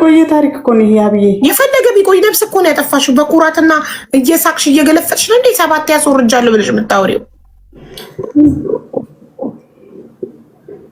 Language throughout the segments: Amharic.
የቆየ ታሪክ እኮ ነው ይሄ አብዬ። የፈለገ ቢቆይ ነብስ እኮ ነው ያጠፋሽው። በኩራትና እየሳቅሽ እየገለፈጥሽ ነው እንዴ ሰባት ያስወርጃለሁ ብለሽ የምታወሪው?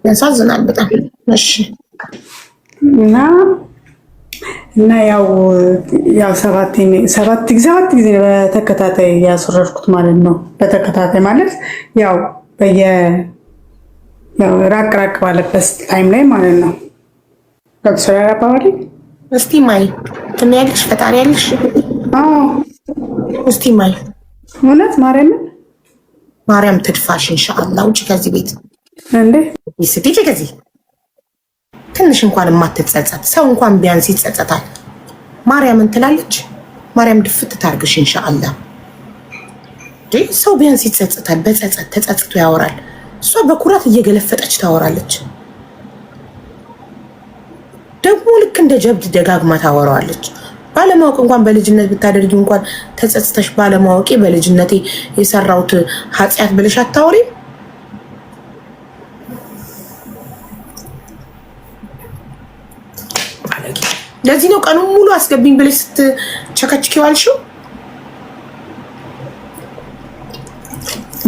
ያሳዝናል በጣም። እሺ። እና ያው ሰባት ሰባት ጊዜ በተከታታይ ያስወረድኩት ማለት ነው። በተከታታይ ማለት ያው በየ ያው ራቅ ራቅ ባለበት time ላይ ማለት ነው። ገብቶሻል አባባሌ? እስቲ ማይ ትንያለሽ፣ ፈጣሪ ያለሽ። አዎ። እስቲ ማይ። እውነት ማርያምን። ማርያም ትድፋሽ ኢንሻአላህ። ውጭ ከዚህ ቤት። እንዴ? ስትሄጂ ከዚህ ትንሽ እንኳን የማትጸጸት ሰው እንኳን ቢያንስ ይጸጸታል። ማርያምን ትላለች። ማርያም ድፍት ታርግሽ ኢንሻአላህ። ሰው ቢያንስ ይጸጸታል። በጸጸት ተጸጽቶ ያወራል። እሷ በኩራት እየገለፈጠች ታወራለች። ደግሞ ልክ እንደ ጀብድ ደጋግማ ታወራዋለች። ባለማወቅ እንኳን በልጅነት ብታደርጊ እንኳን ተጸጽተሽ ባለማወቄ በልጅነቴ የሰራሁት ኃጢአት ብለሽ አታወሪም። ለዚህ ነው ቀኑን ሙሉ አስገቢኝ ብለሽ ስትቸከችኪ ዋልሽው።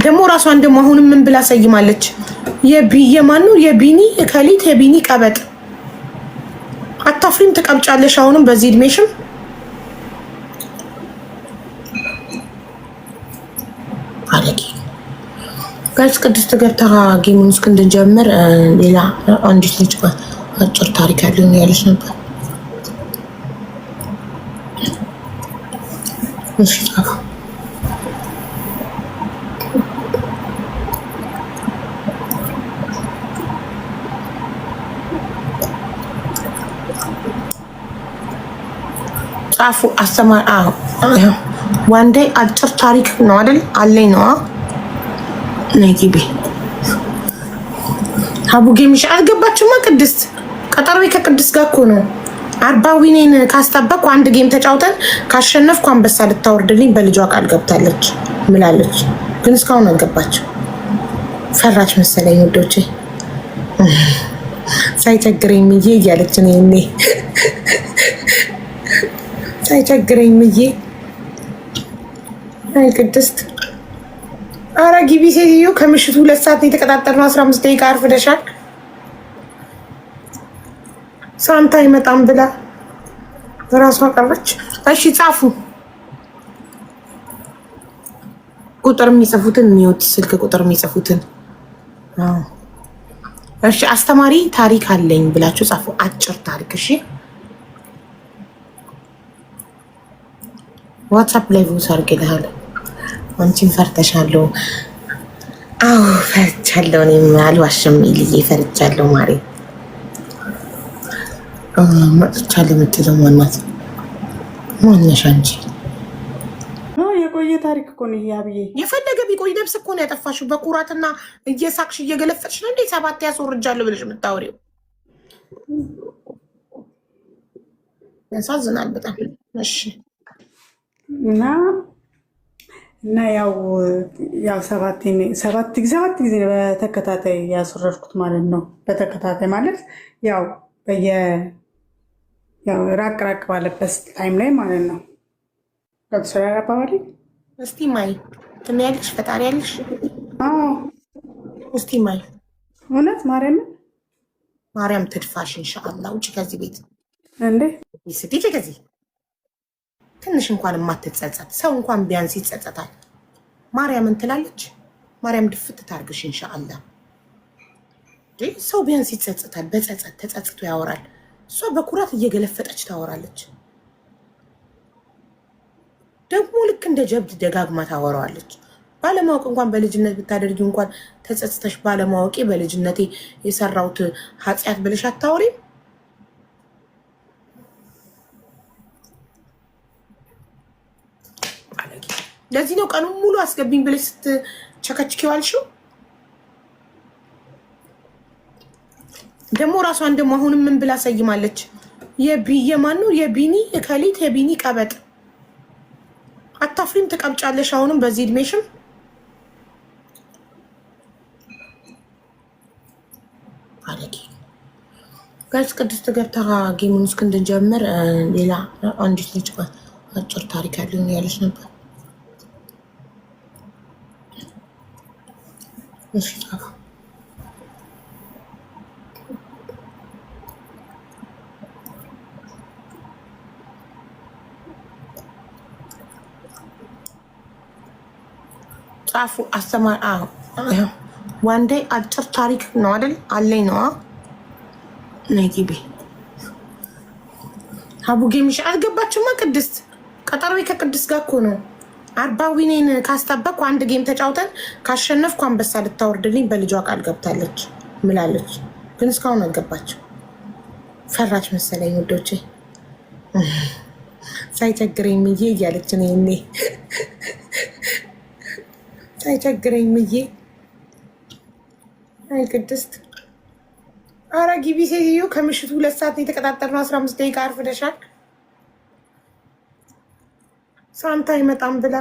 ደግሞ ራሷን ደግሞ አሁንም ምን ብላ ሰይማለች? የማን ነው የቢኒ ከሊት የቢኒ ቀበጥ። አታፍሪም? ትቀብጫለሽ አሁንም በዚህ እድሜሽም። አለቂ guys፣ ቅድስት ገብታ game ኡን እስክንጀምር ሌላ አንዲት ልጅ አጭር ታሪክ ያለውን ያለች ነበር። እሺ ጻፉ። ጻፉ። አስተማሪ one day አጭር ታሪክ ነው አይደል? አለኝ ነዋ። ነይ ግቢ። ሀቡ ጌሚሽ አልገባችማ። ቅድስት ቀጠሮዬ ከቅድስት ጋር እኮ ነው። 40 win ኤን ካስጠበቅኩ አንድ game ተጫውተን ካሸነፍኩ አንበሳ ልታወርድልኝ በልጇ ቃል ገብታለች ምላለች፣ ግን እስካሁን አልገባችም። ፈራች መሰለኝ ውዶቼ። ሳይቸግረኝ ምዬ እያለች ነው። እኔ ሳይቸግረኝ ምዬ። አይ ቅድስት፣ ኧረ ግቢ ሴትዮ። ከምሽቱ 2 ሰዓት ነው የተቀጣጠርነው። 15 ደቂቃ አርፍደሻል። ሳንታ አይመጣም ብላ ራሷ ቀረች። እሺ ጻፉ። ቁጥር የሚጽፉትን mute፣ ስልክ ቁጥር የሚጽፉትን። እሺ አስተማሪ ታሪክ አለኝ ብላችሁ ጻፉ። አጭር ታሪክ። እሺ፣ WhatsApp ላይ voice አድርጌልሃለሁ። አንቺን ፈርተሻለሁ። አዎ ፈርቻለሁ። እኔም አልዋሽም። ልዬ ፈርቻለሁ። ማሬ መጥቻለሁ የምትለው ማናት? ማነሽ አንቺ? የቆየ ታሪክ እኮ ነው ይሄ አብዬ። የፈለገ ቢቆይ ነብስ እኮ ነው ያጠፋሽው። በኩራትና እየሳቅሽ እየገለፈጥሽ ነው እንዴ ሰባት ያስወርጃለሁ ብለሽ የምታወሪው? ያሳዝናል በጣም። እሺ። እና ያው ሰባት ሰባት ጊዜ በተከታታይ ያስወረድኩት ማለት ነው። በተከታታይ ማለት ያው በየ ያው ራቅ ራቅ ባለበት time ላይ ማለት ነው። ገብቶሻል አባባሌ? እስቲ ማይ ትንያለሽ፣ ፈጣሪ ያለሽ። አዎ። እስቲ ማይ። እውነት ማርያምን። ማርያም ትድፋሽ ኢንሻአላህ። ውጭ ከዚህ ቤት። እንዴ? ስትሄጂ ከዚህ ትንሽ እንኳን የማትጸጸት ሰው እንኳን ቢያንስ ይጸጸታል። ማርያምን ትላለች። ማርያም ድፍት ታርግሽ ኢንሻአላህ። ሰው ቢያንስ ይጸጸታል። በጸጸት ተጸጽቶ ያወራል። እሷ በኩራት እየገለፈጠች ታወራለች። ደግሞ ልክ እንደ ጀብድ ደጋግማ ታወራዋለች። ባለማወቅ እንኳን በልጅነት ብታደርጊ እንኳን ተጸጽተሽ ባለማወቄ በልጅነቴ የሰራሁት ኃጢአት ብለሽ አታወሪም። ለዚህ ነው ቀኑን ሙሉ አስገቢኝ ብለሽ ስትቸከችኪ ዋልሽው። ደግሞ ራሷን ደግሞ አሁንም ምን ብላ ሰይማለች? የማን ነው የቢኒ ከሊት የቢኒ ቀበጥ። አታፍሪም? ትቀብጫለሽ አሁንም በዚህ እድሜሽም። አለቂ Guys ቅድስት ገብታ game ኡን እስክንጀምር ሌላ አንዲት ልጅ አጭር ታሪክ ያለኝ ያለች ነበር። እሺ ጻፉ። ጻፉ። አስተማር one day አጭር ታሪክ ነው አይደል? አለኝ ነዋ። ነይ ግቢ። ሀቡ ጌሚሽ አልገባችማ። ቅድስት ቀጠሮ ከቅድስት ጋር እኮ ነው። 40 win ኤን ካስጠበቅኩ አንድ game ተጫውተን ካሸነፍኩ አንበሳ ልታወርድልኝ በልጇ ቃል ገብታለች ምላለች፣ ግን እስካሁን አልገባችም። ፈራች መሰለኝ ውዶቼ። ሳይቸግረኝ ምዬ እያለች ነው እኔ ሳይቸግረኝ ምዬ። አይ ቅድስት፣ ኧረ ግቢ ሴትዮ፣ ከምሽቱ 2 ሰዓት ነው የተቀጣጠርነው። 15 ደቂቃ አርፍደሻል። ሳንታ አይመጣም ብላ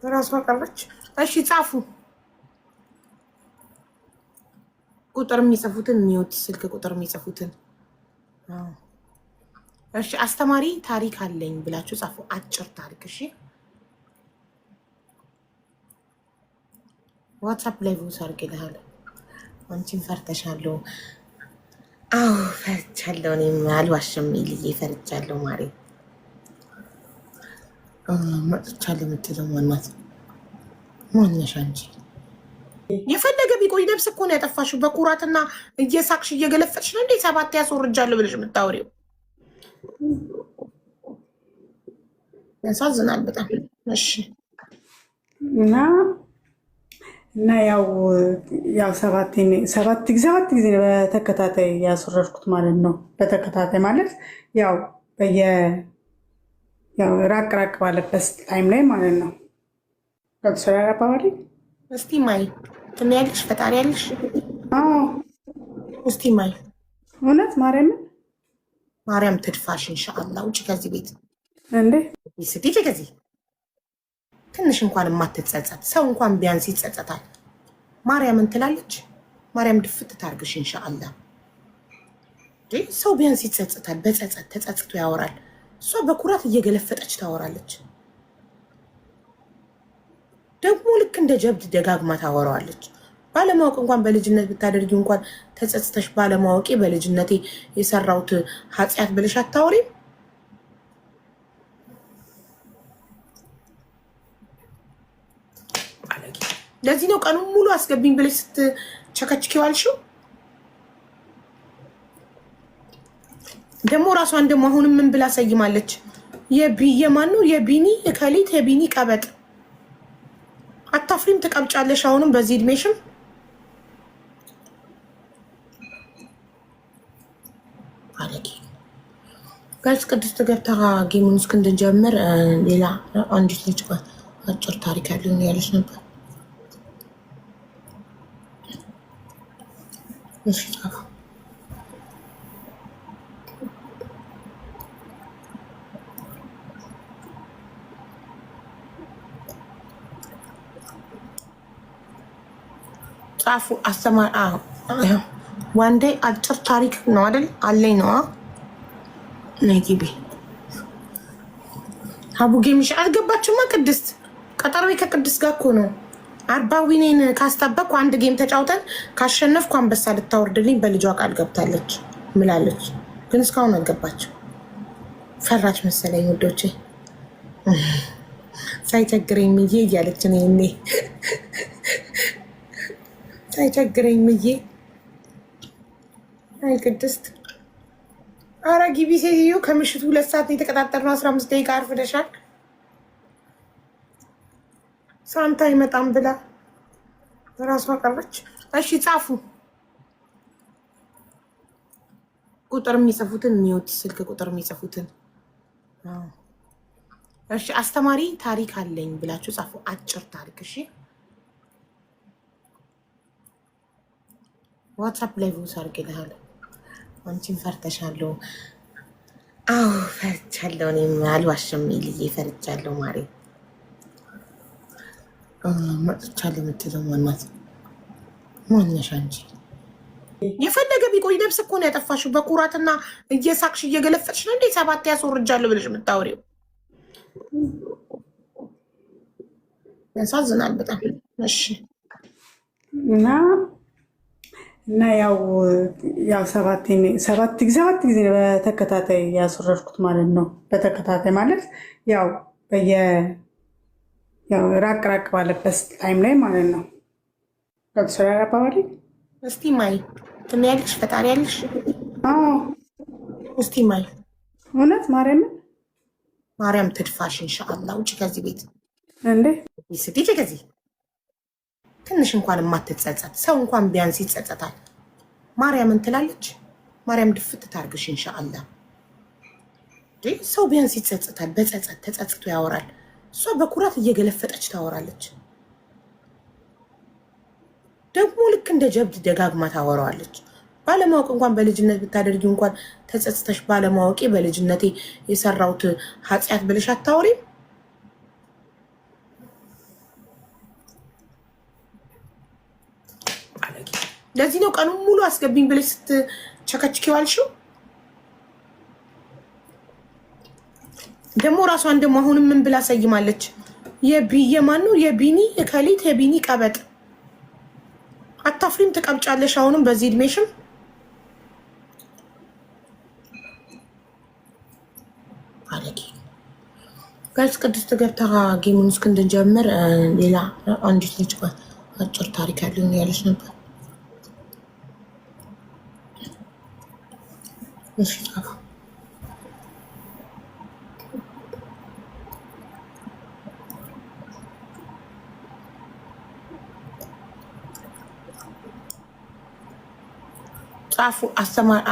ራሷ ቀረች። እሺ ጻፉ። ቁጥር የሚጽፉትን mute፣ ስልክ ቁጥር የሚጽፉትን። እሺ አስተማሪ ታሪክ አለኝ ብላችሁ ጻፉ። አጭር ታሪክ። እሺ WhatsApp ላይ voice አድርጌልሃለሁ። አንቺን ፈርተሻለሁ። አዎ ፈርቻለሁ። እኔም አልዋሽም ልዬ ፈርቻለሁ። ማሬ መጥቻለሁ የምትለው ማናት? ማነሽ አንቺ? የፈለገ ቢቆይ ነብስ እኮ ነው ያጠፋሽው። በኩራትና እየሳቅሽ እየገለፈጥሽ ነው እንዴ ሰባት ያስወርጃለሁ ብለሽ የምታወሪው? ያሳዝናል በጣም። እሺ እና ያው ሰባት ሰባት ጊዜ በተከታታይ ያስወረድኩት ማለት ነው። በተከታታይ ማለት ያው በየ ያው ራቅ ራቅ ባለበት time ላይ ማለት ነው። ገብቶሻል አባባሌ? እስቲ ማይ ትንያለሽ፣ ፈጣሪ ያለሽ። አዎ። እስቲ ማይ። እውነት ማርያምን። ማርያም ትድፋሽ ኢንሻአላህ። ውጭ ከዚህ ቤት። እንዴ! ስትይ ከዚህ ትንሽ እንኳን የማትጸጸት ሰው እንኳን ቢያንስ ይጸጸታል። ማርያምን ትላለች። ማርያም ድፍት ታርግሽ ኢንሻአላህ። ሰው ቢያንስ ይጸጸታል። በጸጸት ተጸጽቶ ያወራል። እሷ በኩራት እየገለፈጠች ታወራለች። ደግሞ ልክ እንደ ጀብድ ደጋግማ ታወራዋለች። ባለማወቅ እንኳን በልጅነት ብታደርጊ እንኳን ተጸጽተሽ ባለማወቄ በልጅነቴ የሰራሁት ኃጢአት ብለሽ አታወሪም። ለዚህ ነው ቀኑን ሙሉ አስገቢኝ ብለሽ ስትቸከችኪ ዋልሽው። ደግሞ ራሷን ደግሞ አሁንም ምን ብላ ሰይማለች? የማን ነው የቢኒ የከሊት የቢኒ ቀበጥ። አታፍሪም? ትቀብጫለሽ አሁንም በዚህ እድሜሽም። አለጌ። Guys ቅድስት ገብታ game ኡን እስክንጀምር ሌላ አንዲት ልጅ አጭር ታሪክ ያለኝ ያለች ነበር። እሺ ጻፉ። ጻፉ። አስተማሪ one day አጭር ታሪክ ነው አይደል? አለኝ ነዋ። ነይ ግቢ። ሀቡ ጌሚሽ አልገባችማ። ቅድስት ቀጠሮ ከቅድስት ጋር እኮ ነው። 40 win ኤን ካስጠበቅኩ አንድ game ተጫውተን ካሸነፍኩ አንበሳ ልታወርድልኝ በልጇ ቃል ገብታለች ምላለች፣ ግን እስካሁን አልገባችም። ፈራች መሰለኝ ውዶቼ። ሳይቸግረኝ ምዬ እያለች ነው እኔ ሳይቸግረኝ ምዬ። አይ ቅድስት፣ ኧረ ግቢ ሴትዮ፣ ከምሽቱ 2 ሰዓት ነው የተቀጣጠርነው። 15 ደቂቃ አርፍደሻል። ሳንታ አይመጣም ብላ ራሷ ቀረች። እሺ ጻፉ። ቁጥር የሚጽፉትን mute፣ ስልክ ቁጥር የሚጽፉትን። እሺ አስተማሪ ታሪክ አለኝ ብላችሁ ጻፉ። አጭር ታሪክ። እሺ WhatsApp ላይ voice አድርጌልሃለሁ። አንቺን ፈርተሻለሁ። አዎ ፈርቻለሁ። እኔም አልዋሽም ልዬ ፈርቻለሁ። ማሬ መጥቻለሁ የምትለው ማናት? ማነሽ አንቺ? የፈለገ ቢቆይ ነፍስ እኮ ነው ያጠፋሽው። በኩራትና እየሳቅሽ እየገለፈጥሽ ነው እንዴ ሰባት ያስወርጃለሁ ብለሽ የምታወሪው? ያሳዝናል በጣም። እሺ እና እና ያው ያው ሰባት ሰባት ጊዜ 7 ጊዜ በተከታታይ ያስወረድኩት ማለት ነው። በተከታታይ ማለት ያው በየ ያው ራቅ ራቅ ባለበት time ላይ ማለት ነው። ገብቶሻል አባባሌ? እስቲ ማይ ትንያለሽ፣ ፈጣሪ ያለሽ። አዎ። እስቲ ማይ። እውነት ማርያምን። ማርያም ትድፋሽ ኢንሻአላህ። ውጭ ከዚህ ቤት። እንዴ! ስትይ ከዚህ ትንሽ እንኳን የማትጸጸት ሰው እንኳን ቢያንስ ይጸጸታል። ማርያምን ትላለች። ማርያም ድፍት ታርግሽ ኢንሻአላህ። ሰው ቢያንስ ይጸጸታል። በጸጸት ተጸጽቶ ያወራል። እሷ በኩራት እየገለፈጠች ታወራለች። ደግሞ ልክ እንደ ጀብድ ደጋግማ ታወራዋለች። ባለማወቅ እንኳን በልጅነት ብታደርጊው እንኳን ተጸጽተሽ ባለማወቄ በልጅነቴ የሰራሁት ኃጢአት ብለሽ አታወሪም። ለዚህ ነው ቀኑን ሙሉ አስገቢኝ ብለሽ ስትቸከችኪው አልሽው። ደግሞ ራሷን ደግሞ አሁንም ምን ብላ ሰይማለች? የማን ነው የቢኒ እከሊት የቢኒ ቀበጥ። አታፍሪም? ትቀብጫለሽ አሁንም በዚህ እድሜሽም። አለጌ። Guys፣ ቅድስት ገብታ game ኡን እስክንጀምር ሌላ አንዲት ልጅ አጭር ታሪክ ያለኝ ያለች ነበር። እሺ ጻፉ። ጻፉ። አስተማር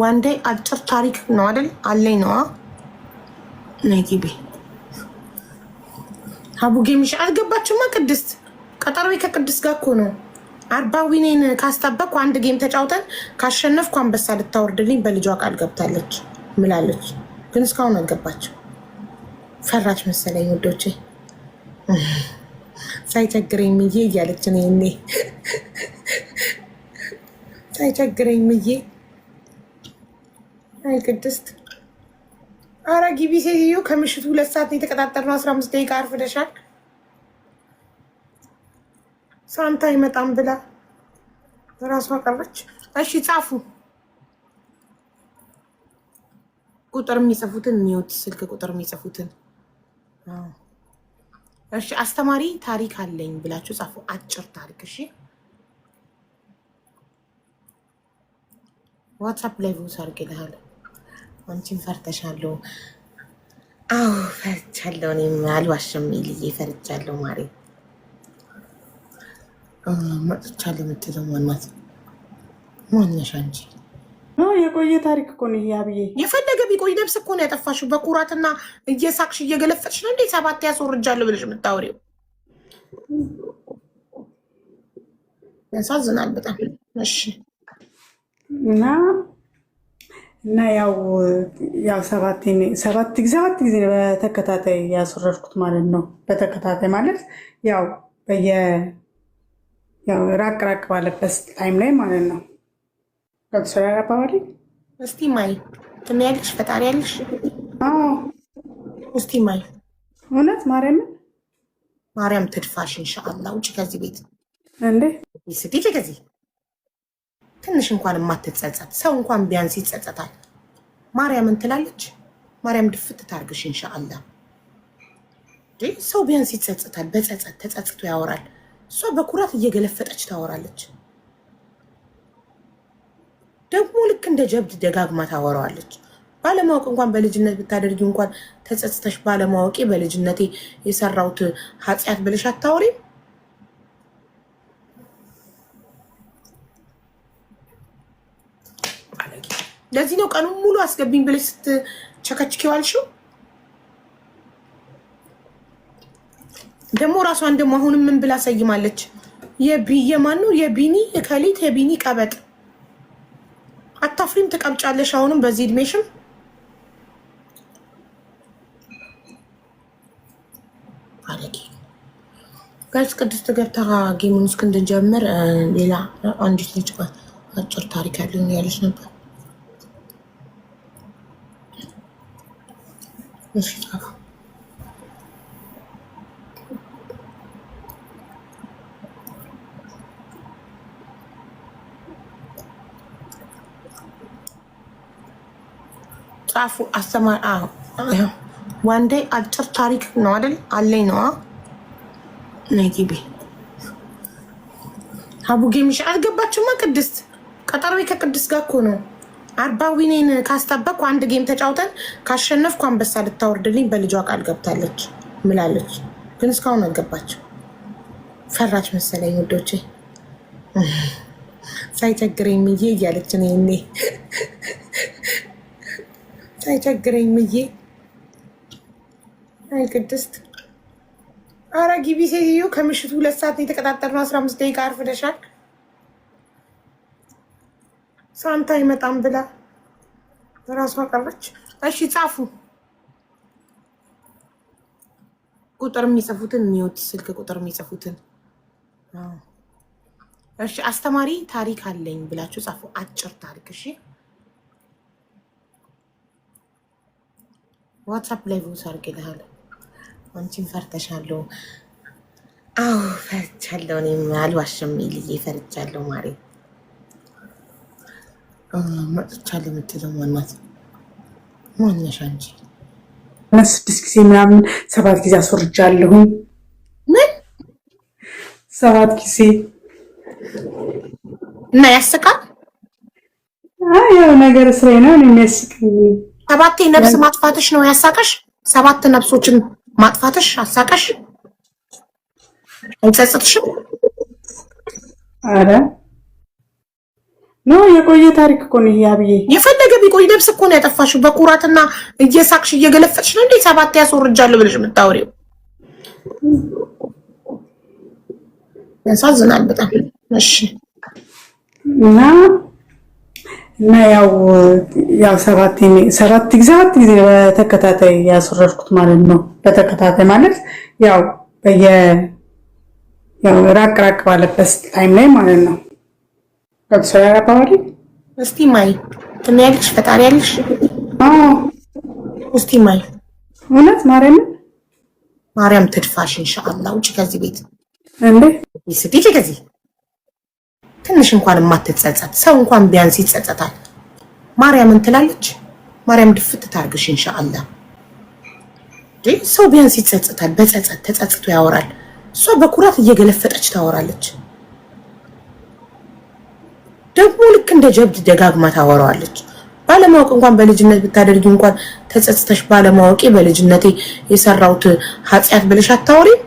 one day አጭር ታሪክ ነው አይደል? አለኝ ነዋ። ነይ ግቢ። ሀቡ ጌምሽ አልገባችማ። ቅድስት ቀጠሮዬ ከቅድስት ጋር እኮ ነው። 40 win ኤን ካስጠበቅኩ አንድ game ተጫውተን ካሸነፍኩ አንበሳ ልታወርድልኝ በልጇ ቃል ገብታለች ምላለች፣ ግን እስካሁን አልገባችም። ፈራች መሰለኝ ውዶቼ። ሳይቸግረኝ ምዬ እያለች ነው። እኔ ሳይቸግረኝ ምዬ። አይ ቅድስት፣ ኧረ ግቢ ሴትዮ። ከምሽቱ 2 ሰዓት ነው የተቀጣጠርነው። 15 ደቂቃ አርፍደሻል። ሳንታ አይመጣም ብላ ራሷ ቀረች። እሺ ጻፉ። ቁጥር የሚጽፉትን mute፣ ስልክ ቁጥር የሚጽፉትን። እሺ አስተማሪ ታሪክ አለኝ ብላችሁ ጻፉ። አጭር ታሪክ። እሺ WhatsApp ላይ voice አድርጌልሃለሁ። አንቺን ፈርተሻለሁ። አዎ ፈርቻለሁ። እኔም አልዋሽም ልዬ ፈርቻለሁ። ማሬ መጥቻለሁ የምትለው ማናት? ማነሽ አንቺ? የቆየ ታሪክ እኮ ነው ይሄ አብዬ። የፈለገ ቢቆይ ነፍስ እኮ ነው ያጠፋሽው። በኩራትና እየሳቅሽ እየገለፈጥሽ ነው እንዴ ሰባት ያስወርጃለሁ ብለሽ የምታወሪው? ያሳዝናል በጣም። እሺ። እና እና ያው ያው ሰባት ሰባት ጊዜ 7 ጊዜ በተከታታይ ያስወረድኩት ማለት ነው። በተከታታይ ማለት ያው በየ ያው ራቅ ራቅ ባለበት time ላይ ማለት ነው። ገብቶሻል አባባሌ? እስቲ ማይ ትንያለሽ፣ ፈጣሪ ያለሽ። አዎ። እስቲ ማይ። እውነት ማርያምን። ማርያም ትድፋሽ ኢንሻአላህ። ውጭ ከዚህ ቤት። እንዴ! ስትይ ከዚህ ትንሽ እንኳን የማትጸጸት ሰው እንኳን ቢያንስ ይጸጸታል። ማርያምን ትላለች። ማርያም ድፍት ታርግሽ ኢንሻአላህ። ሰው ቢያንስ ይጸጸታል። በጸጸት ተጸጽቶ ያወራል። እሷ በኩራት እየገለፈጠች ታወራለች። ደግሞ ልክ እንደ ጀብድ ደጋግማ ታወራዋለች። ባለማወቅ እንኳን በልጅነት ብታደርጊው እንኳን ተጸጽተሽ ባለማወቄ በልጅነቴ የሰራሁት ኃጢአት ብለሽ አታወሪም። ለዚህ ነው ቀኑን ሙሉ አስገቢኝ ብለሽ ስትቸከችኪው አልሽው። ደግሞ ራሷን ደግሞ አሁንም ምን ብላ ሰይማለች? የማን ነው የቢኒ እከሊት የቢኒ ቀበጥ። አታፍሪም? ትቀብጫለሽ አሁንም በዚህ እድሜሽም። አለጌ። Guys፣ ቅድስት ገብታ game ኡን እስክንጀምር ሌላ አንዲት ልጅ አጭር ታሪክ ያለኝ ያለች ነበር። እሺ ጻፉ። ጻፉ። አስተማሪ one day አጭር ታሪክ ነው አይደል? አለኝ ነዋ። ነይ ግቢ። ሀቡ game ሽ አልገባችማ። ቅድስት ቀጠሮዬ ከቅድስት ጋር እኮ ነው። 40 win ኤን ካስጠበቅኩ አንድ game ተጫውተን ካሸነፍኩ አንበሳ ልታወርድልኝ በልጇ ቃል ገብታለች ምላለች፣ ግን እስካሁን አልገባችም። ፈራች መሰለኝ ውዶቼ። ሳይቸግረኝ ምዬ እያለች ነው። እኔ ሳይቸግረኝ ምዬ። አይ ቅድስት፣ ኧረ ግቢ ሴትዮ። ከምሽቱ 2 ሰዓት ነው የተቀጣጠርነው። 15 ደቂቃ አርፍደሻል። ሳንታ አይመጣም ብላ ራሷ ቀረች። እሺ ጻፉ። ቁጥር የሚጽፉትን mute፣ ስልክ ቁጥር የሚጽፉትን። እሺ አስተማሪ ታሪክ አለኝ ብላችሁ ጻፉ። አጭር ታሪክ። እሺ፣ WhatsApp ላይ voice አድርጌልሃለሁ። አንቺን ፈርተሻለሁ። አዎ ፈርቻለሁ። እኔም አልዋሽም ልዬ ፈርቻለሁ። ማሬ፣ መጥቻለሁ የምትለው ማናት? ማነሽ አንቺ? ስድስት ጊዜ ምናምን ሰባት ጊዜ አስወርጃለሁኝ። ምን? ሰባት ጊዜ። እና ያስቃል። ያው ነገር ስሬ ነው የሚያስቀኝ። ሰባቴ ነፍስ ማጥፋትሽ ነው ያሳቀሽ? ሰባት ነፍሶችን ማጥፋትሽ አሳቀሽ? አይጸጽትሽም? አረ no፣ የቆየ ታሪክ እኮ ነው ይሄ አብዬ። የፈለገ ቢቆይ ነፍስ እኮ ነው ያጠፋሽው። በኩራትና እየሳቅሽ እየገለፈጥሽ ነው እንዴ ሰባት ያስወርጃለሁ ብለሽ የምታወሪው? ያሳዝናል በጣም። እሺ። እና ያው ሰባት ጊዜ በተከታታይ ያስወረድኩት ማለት ነው። በተከታታይ ማለት ያው በየ ያው ራቅ ራቅ ባለበት time ላይ ማለት ነው። ገብቶሻል አባባሌ? እስቲ ማይ ትናያለሽ፣ ፈጣሪ ያለሽ። አዎ። እስቲ ማይ። እውነት ማርያምን። ማርያም ትድፋሽ ኢንሻአላህ። ውጭ ከዚህ ቤት። እንዴ? ስትይ ከዚህ ትንሽ እንኳን የማትጸጸት፣ ሰው እንኳን ቢያንስ ይጸጸታል። ማርያምን ትላለች። ማርያም ድፍት ታርግሽ ኢንሻአላህ። ሰው ቢያንስ ይጸጸታል፣ በጸጸት ተጸጽቶ ያወራል። እሷ በኩራት እየገለፈጠች ታወራለች። ደግሞ ልክ እንደ ጀብድ ደጋግማ ታወራዋለች። ባለማወቅ እንኳን በልጅነት ብታደርጊ እንኳን ተጸጽተሽ ባለማወቄ በልጅነቴ የሰራሁት ኃጢአት ብለሽ አታወሪም።